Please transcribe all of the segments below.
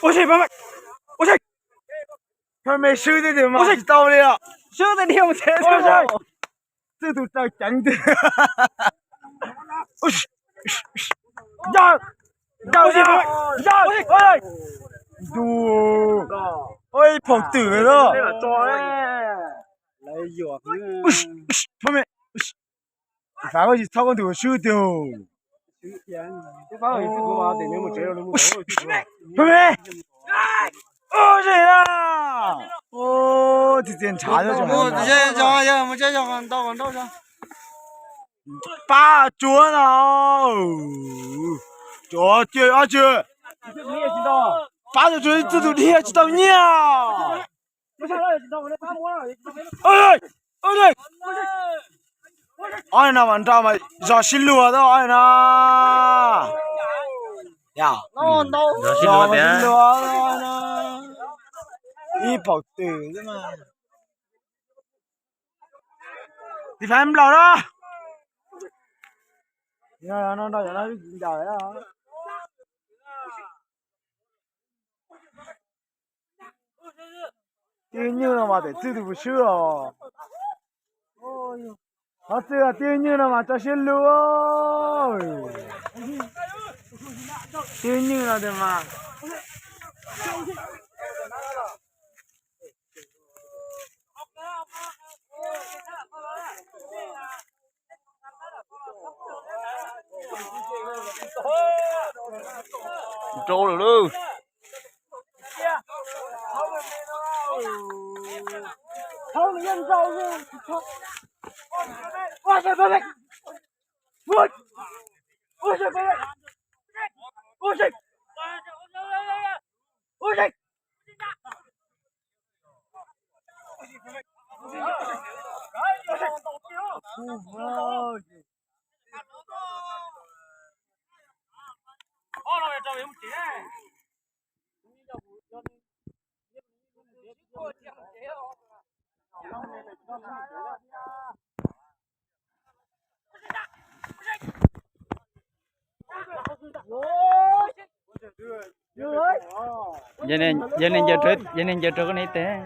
Ua si, pab me, ua si, pab me swb tej tiag mas tsis tau li os. Swb tej tiag mas tsis tau. Twb tus raws ceev tiag. Ntuj, ib phaum twm lawm. Pab me, fab koj tsis txhob koj tus swb tiag. Pab me, ua si na. Txiv txias ntshav. Pab tsuav no. Tsuav cia ob tsi. Pab tsuav tsuav ib txwj tus dhia tsis tau nyiaj. Ob no mas nrau mas zog sib luag tau ob no. Zog sib luag tiag. Ib phaum twm xwb mas. Tiv faiv nplaum na. Tib nyuj no mas tes txwj tus swb os. Qhov txwj tib nyuj no mas tso siab lug. Tib nyuj no tes mas. Rau lawm lauj. Yog nej ncaws rau koj ne tes.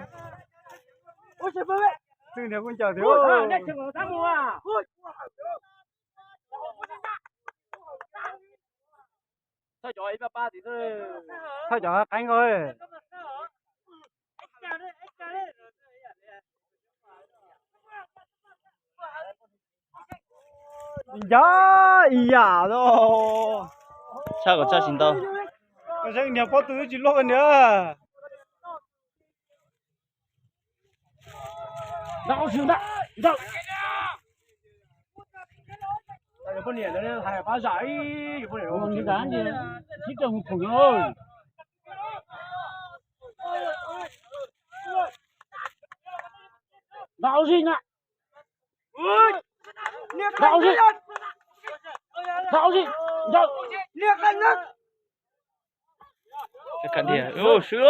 Thawj cov qeeb nkaus. Ncab ib yam os. Tshaj kom tshaj tsis ntau. Niag pob tw twb tsis luaj koj niag. Ka dhia, swb.